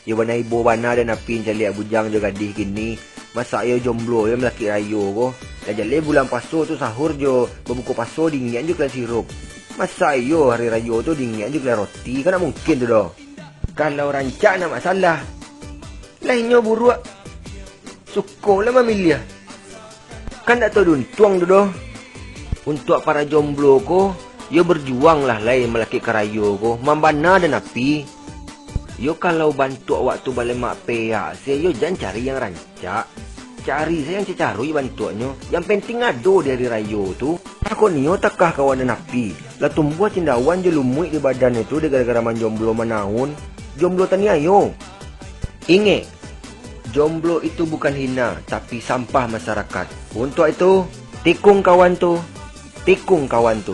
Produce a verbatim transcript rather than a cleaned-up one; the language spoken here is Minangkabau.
Yo bana ibo bana den api mancaliak bujang jo gadih kini. Masak iyo jomblo yo malakik rayo ko. Lah jaleh bulan puaso tu sahur jo babuko puaso dingiak jo gulai sirup. Masak iyo hari rayo tu dingiak jo gulai roti, kan ndak mungkin tu doh. Kalau rancak ndak masalah. Lah inyo buruak, sukolah mamiliah. Kan ndak tau diuntuang tu doh. Untuak para jomblo ko, yo berjuanglah lai malakik ka rayo ko, mambana den api. Yo kalau bantuak waktu balemak peak se, yo jan cari yang rancak. Cari se yang cacaruik bantuaknyo, yang penting ado di hari rayo tu. Takon nio takah kawan den api, lah tumbuah cindauan jo lumuik di badannyo tu dek gara-gara manjomblo manaun. Jomblo taniayo. Ingek, jomblo itu bukan hina, tapi sampah masyarakat. Untuak itu, tikung kawan tu, tikung kawan tu.